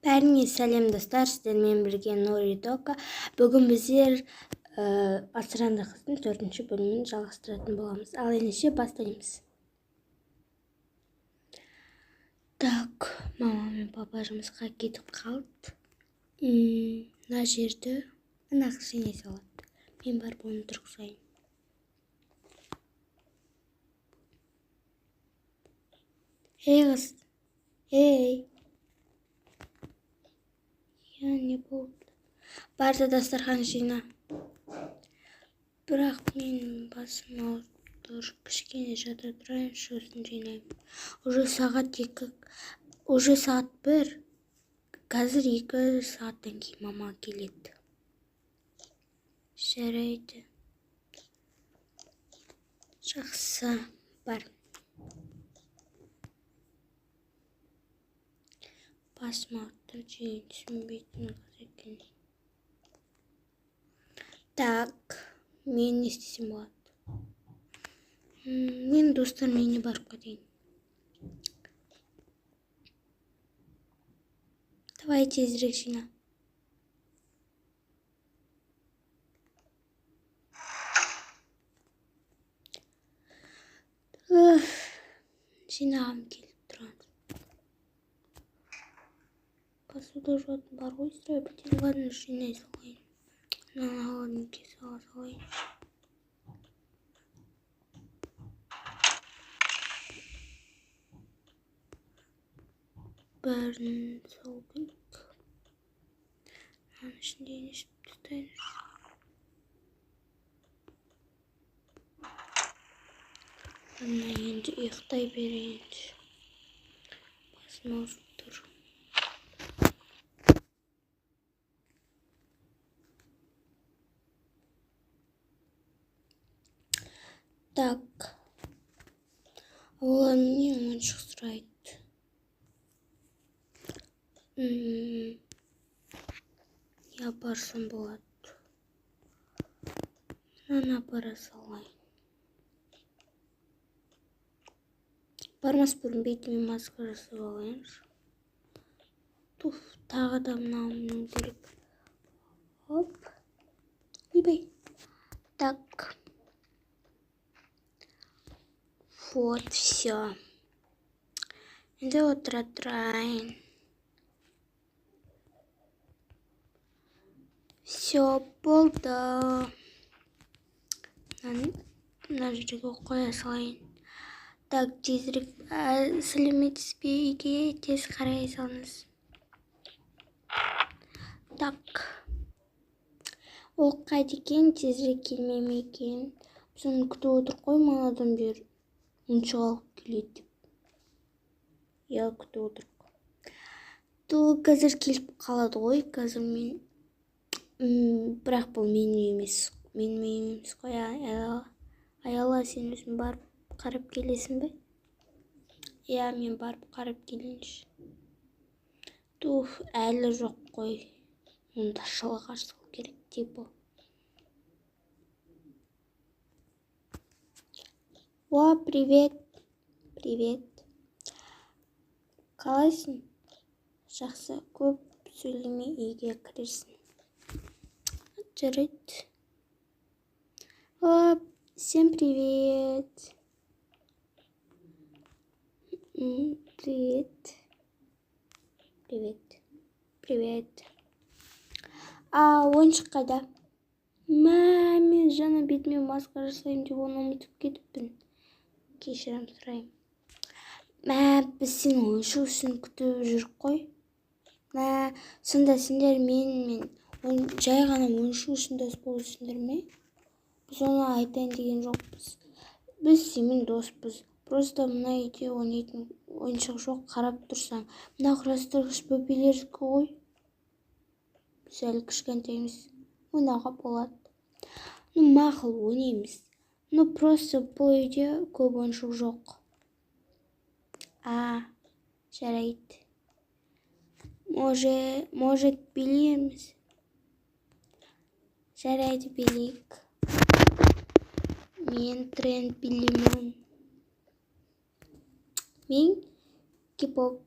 Бәріңе сәлем, достар! Сіздермен бірге Нори Тока. Бүгін біздер Асыранды қыздың төртінші бөлімін жалғастыратын боламыз. Ал ендеше бастаймыз. Так, мама мен папа жұмысқа кетіп қалды. Мына жерді ана қыз жинай салады. Мен барып оны тұрғызайын. Ей, қыз, ей! Иә, не болды? Бар да дастархан жина. Бірақ менің басым ауырып тұр. Кішкене жата тұрайыншы, сосын жинаймын. Уже сағат 2, уже сағат 1. Қазір 2 сағаттан кейін мама келеді. Жарайды. Жақсы, бар. Басым ауырып тұр деген түсінбейтін қыз екен. Так, мен не істесем болады? Мен достарымның үйіне барып кетейін. Давай, тезірек жина. Уф, жинағым келіп тұрған. Посуда жуатын бар ғой, сұрай бітеді. Ладно, жинай салайын. Мынаны холодильникке сала салайын. Бәрін салу керек. Мынаның ішінде не ішіп тастайыншы. Ладно, енді ұйықтай берейінші. Басым ауырып тұр. Так, олар не ойыншық сұрайды? Не апарсам болады? Мынаны апара салайын. Бармас бұрын бетіме маска жасап алайыншы. Туф, тағы да мынау міну керек. Хоп. Ойбай. Так. Вот, все. Енді отыра тұрайын. Все, болды. Мынаны мына жерге қоя салайын. Так, тезірек. Сәлеметсіз бе, үйге тез қарай салыңыз. Так. Ол қайда екен, тезірек келмей ме екен? Біз оны күтіп отырық қой манадан бері. Ойыншық алып келеді деп. Иә, күтіп отырық. Ту, қазір келіп қалады ғой, қазір мен. Бірақ бұл менің үйім емес. Менің үйім емес қой. Аяла, Аяла, сен өзің барып қарап келесің бе? Иә, мен барып қарап келейінші. Туф, әлі жоқ қой. Онда жылға салу керек типа. О, привет. Привет. Қалайсың? Жақсы, көп сөйлемей үйге кірерсің. Жарайды. О, всем привет. Привет. Привет. Привет. А, ойыншық қайда? Мә, мен жаңа бетіме маска жасаймын деп оны ұмытып кетіппін. Кешірім сұраймын. Мә, біз сені ойыншық үшін күтіп жүрік қой. Мә, сонда сендер менімен жай ғана ойыншық үшін дос болып жүрсіңдер ме? Біз оны айтайын деген жоқпыз. Біз сенімен доспыз. Просто мына үйде ойнайтын ойыншық жоқ, қарап тұрсаң. Мына құрастырғыш бөпелердікі ғой. Біз әлі кішкентаймыз. Ойнауға болады. Ну, мақұл, ойнаймыз. Ну, просто бұл үйде көп ойыншық жоқ. А, жарайды. Может, билейміз? Жарайды, билейік. Мен тренд билеймін. Мен кей-поп.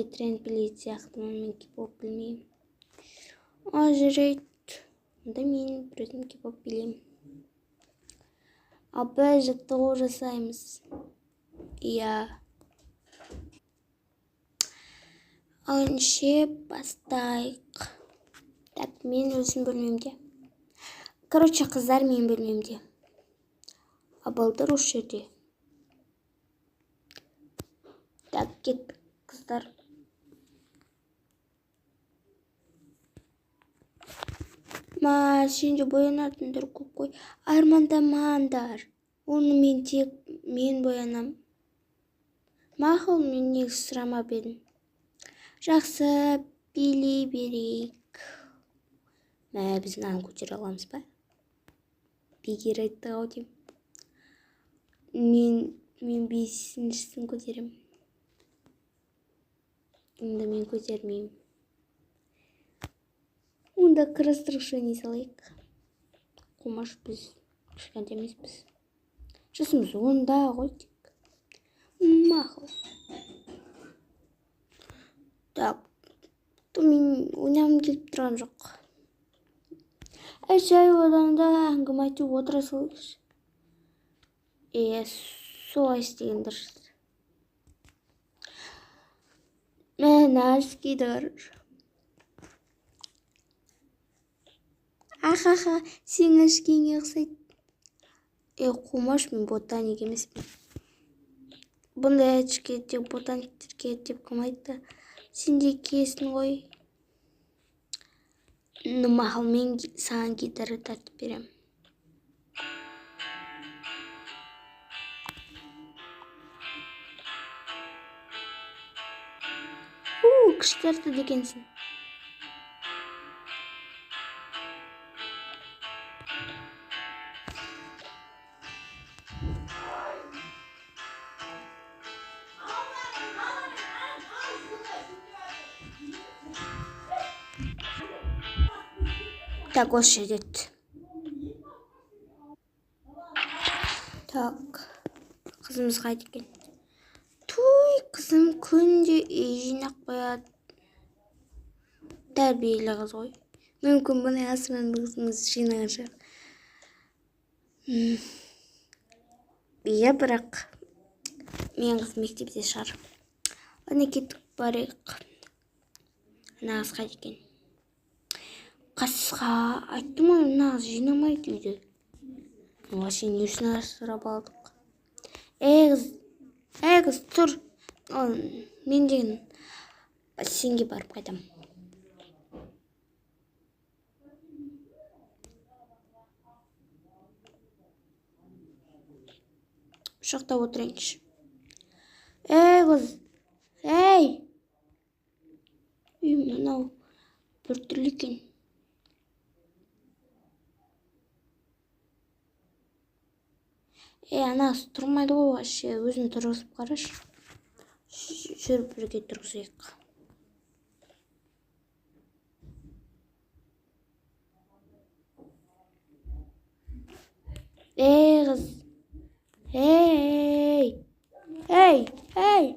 Мен де тренд билейтін сияқтымын, мен кей-поп білмеймін. А, жарайды. Онда мен бір өзім кей-поп билеймін. Ал біз жаттығу жасаймыз. Иә. Ал ендеше бастайық. Так, мен өзім бөлмемде. Короче, қыздар менің бөлмемде. А балдар осы жерде. Так, кеттік, қыздар. Ма, сенде боянатындар көп қой. Армандамаңдар. Оны мен тек мен боянам. Мақұл, мен негізі сұрамап едім. Жақсы, билей берейік. Мә, біз мынаны көтере аламыз ба? Бекер айттық ау деймін. Мен бесіншісін көтеремін. Онда мен көтермеймін. Онда құрастырушы ойнай салайық. Қумаш, біз кішкентай емеспіз. Жасымыз онда ғой тек. Мақұл. Так, мен ойнағым келіп тұрған жоқ. Әй, жай одан да әңгіме айтып отыра салайықшы. Е, солай істеген дұрыс. Мә, носкиді қарашы. Ахаха, сенің очкиіңе ұқсайды. Е, қумаш, мен ботаник емеспін. Бұндай очки тек ботаниктер киеді деп кім айтты? Сен де киесің ғой. Ну, мақұл, мен саған гитара тартып беремін. Күшті тартады екенсің. Так, осы жерде. Так, қызымыз қайда екен? Туй, қызым күнде үй жинап қояды. Тәрбиелі қыз ғой. Мүмкін бұны асыран қызымыз жинаған шығар. Иә, бірақ менің қызым мектепте шығар. Ладно, кеттік, барайық. Ана қыз қайда екен? Қасқа, айттым ғой, мына қыз жинамайды үйді. Вообще не үшін асырап алдық? Ей, қыз, ей, қыз, тұр. Мен деген бассейнге барып қайтамын. Осы жақта отырайыншы. Ей, қыз, ей! Үй, мынау біртүрлі екен. Ей, ана қыз тұрмайды ғой вообще, өзін тұрғызып қарашы. Жүр, бірге тұрғызайық. Ей, қыз. Ей, ей, ей.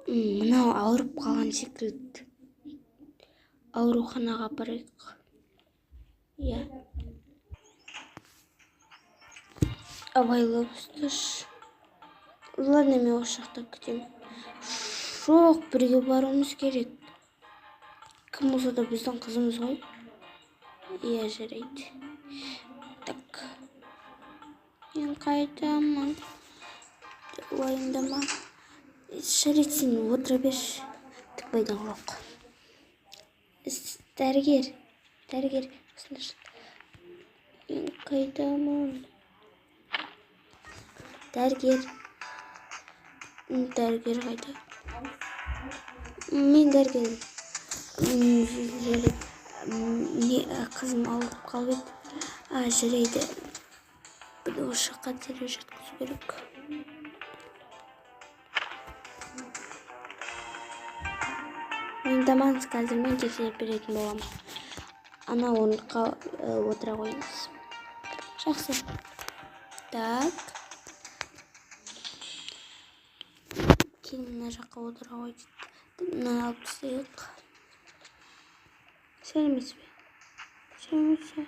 Мынау ауырып қалған секілді. Ауруханаға апарайық. Иә. Абайлап ұсташы. Ладно, мен осы жақта күтемін. Жоқ, бірге баруымыз керек. Кім болса да біздің қызымыз ғой. Иә, жарайды. Так. Мен қайтамын. Уайымдама. Жарайды, сен отыра берші. Түк пайдаң жоқ. Дәрігер, дәрігер, осында жат. Мен қайтамын. Дәрігер. Дәрігер қайда? Мен дәрігермін. Жарайды. Не, қызым ауырып қалып еді. А, жарайды. Бұны осы жаққа дереу жатқызу керек. Уайымдамаңыз, қазір мен тексеріп беретін боламын. Ана орындыққа отыра қойыңыз. Жақсы. Так. Кел мына жаққа отыра қой дейді. Мынаны алып тастайық. Сәлеметсіз бе? Сәлеметсіз бе?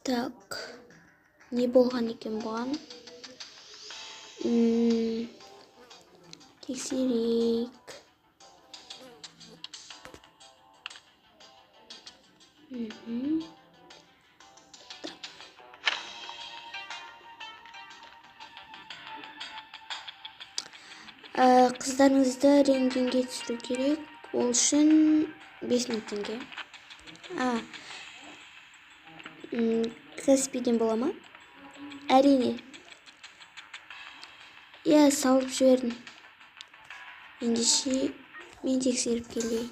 Так, не болған екен бұған? Тексерейік. Мгм. Қыздарыңызды рентгенге түсіру керек. Ол үшін 5000 теңге. Каспийден бола ма? Әрине. Иә, салып жібердім. Ендеше мен тексеріп келейін.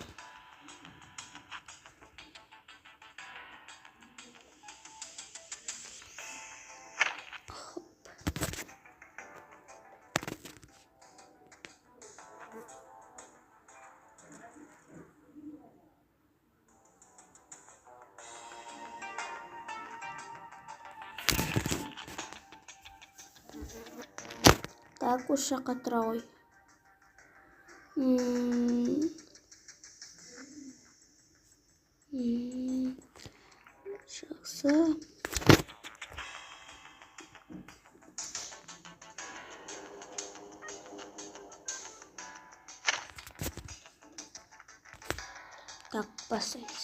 Так, осы жаққа тұра ғой. Жақсы. Так, бастаймыз.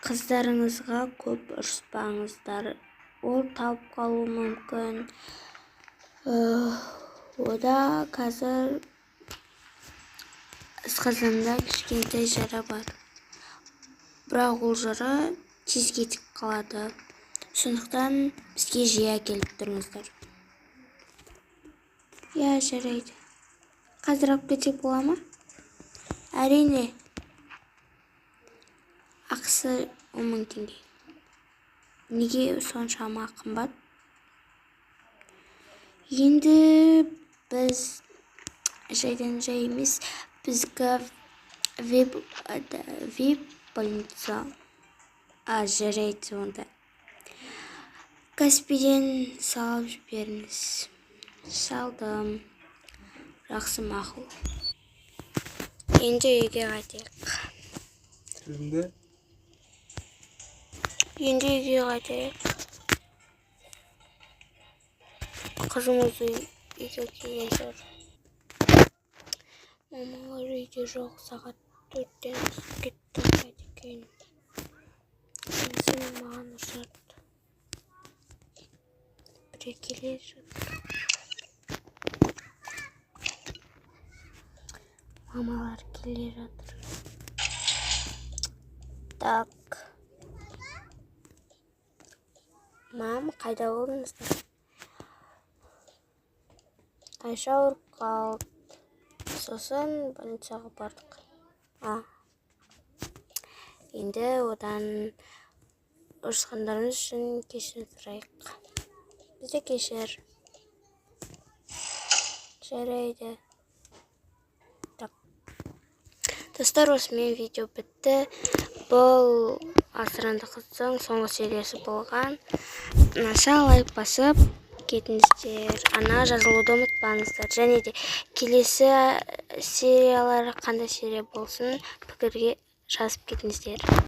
Қыздарыңызға көп ұрыспаңыздар. Ол талып қалуы мүмкін. Ода қазір асқазанда кішкентай жара бар. Бірақ ол жара тез кетіп қалады. Сондықтан бізге жиі әкеліп тұрыңыздар. Иә, жарайды. Қазір алып кетсек бола ма? Әрине. Ақысы 10 000 теңге. Неге соншама қымбат? Енді біз жайдан жай емес, біздікі вип больница. Жарайды онда. Каспийден салып жіберіңіз. Салдым. Жақсы, мақұл. Енді үйге қайтайық. Şimdi Енді үйге қайтайық. Қызымыз үйге келген шығар. Мамалар үйде жоқ, сағат 4-тен асып кетті. Қайда екен? Інісім маған ұрсады. Біреу келе жатыр. Мамалар келе жатыр. Так. Мам, қайда болдыңыздар? Айша ауырып қалды. Сосын больницаға бардық. Енді одан ұрысқандарымыз үшін кешірім сұрайық. Бізді кешір. Жарайды. Так. Достар, осымен видео бітті. Бұл Асыранды қыздың соңғы сериясы болған. Ұнаса лайк басып кетіңіздер. Ана жазылуды ұмытпаңыздар. Және де келесі сериялар қандай серия болсын пікірге жазып кетіңіздер.